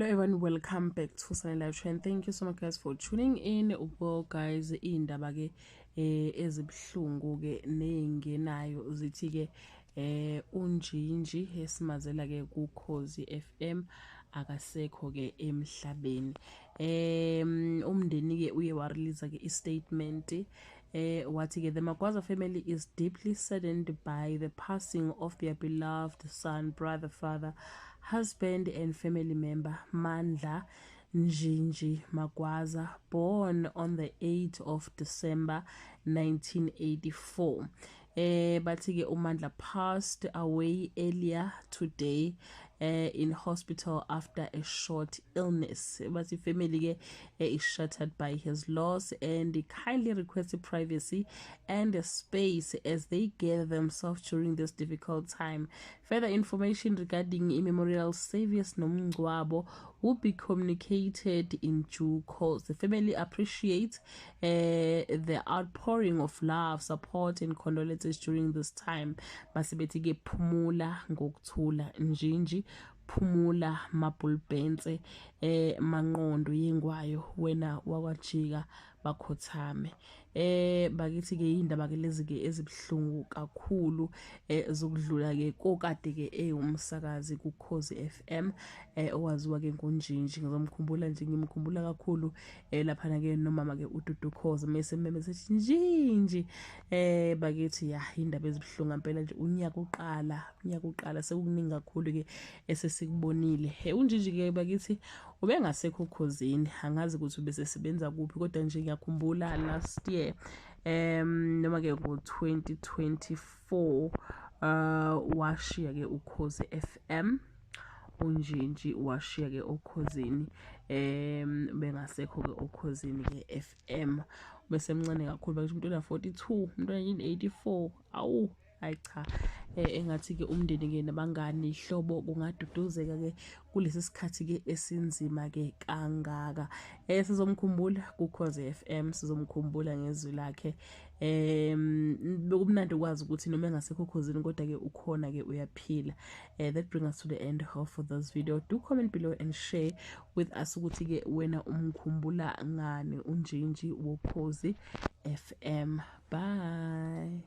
Hello everyone, welcome back to Sunny Live Trend. Thank you so much guys for tuning in. Well guys, indaba ke ezibuhlungu ke nezingenayo zithi ke uNjinji esimazela ke kuKhozi FM akasekho ke emhlabeni. Umndeni ke uye wa release ke i-statement, wathi ke the Magwaza family is deeply saddened by the passing of their beloved son, brother, father, husband and family member Mandla Njinji Magwaza, born on the 8th of December 1984. Bathi ke uMandla passed away earlier today in hospital after a short illness. Bathi family ke is shattered by his loss and kindly requested privacy and a space as they gather themselves during this difficult time. Further information regarding memorial service nomngcwabo will be communicated in due course. The family appreciates the outpouring of love, support and condolences during this time. Base bethi ke phumula ngokuthula Njinji, phumula Mabhulbhense, manqondo yengwayo wena wakwajika bakhothame. Bakithi ke indaba ke lezi ke ezibhlungu kakhulu zokudlula ke kokade ke ewumsakazi kuKhozi FM, owaziwa ke ngoNjinji. Ngizomkhumbula nje, ngimkhumbula kakhulu lapha ke nomama ke uDudu Khozi mase meme sethi Njinji. Bakithi, ya, indaba ezibhlungu ngempela nje. Unyaka uqala, unyaka uqala, sekukuningi kakhulu ke esesikubonile. UNjinji ke bakithi ubengasekho uKhozini, angazi ukuthi ubesesebenza kuphi, kodwa nje ngiyakhumbula last year, noma ke ngo-2024, washiya ke uKhozi FM uNjinji, washiya ke oKhozini, bengasekho ke oKhozini ke FM. Bese mncane kakhulu bakithi, umuntu ona 42, umuntu 1984. Awu, hayi cha, engathi ke umndeni ke nabangani ihlobo kungaduduzeka ke kulesi sikhathi ke esinzima ke kangaka. Sizomkhumbula kuKhozi FM, sizomkhumbula ngezwi lakhe. Bekumnandi ukwazi ukuthi noma engasekho Khozini, kodwa ke ukhona ke, uyaphila. That brings us to the end of this video. Do comment below and share with us ukuthi ke wena umkhumbula ngani uNjinji woKhozi FM. Bye.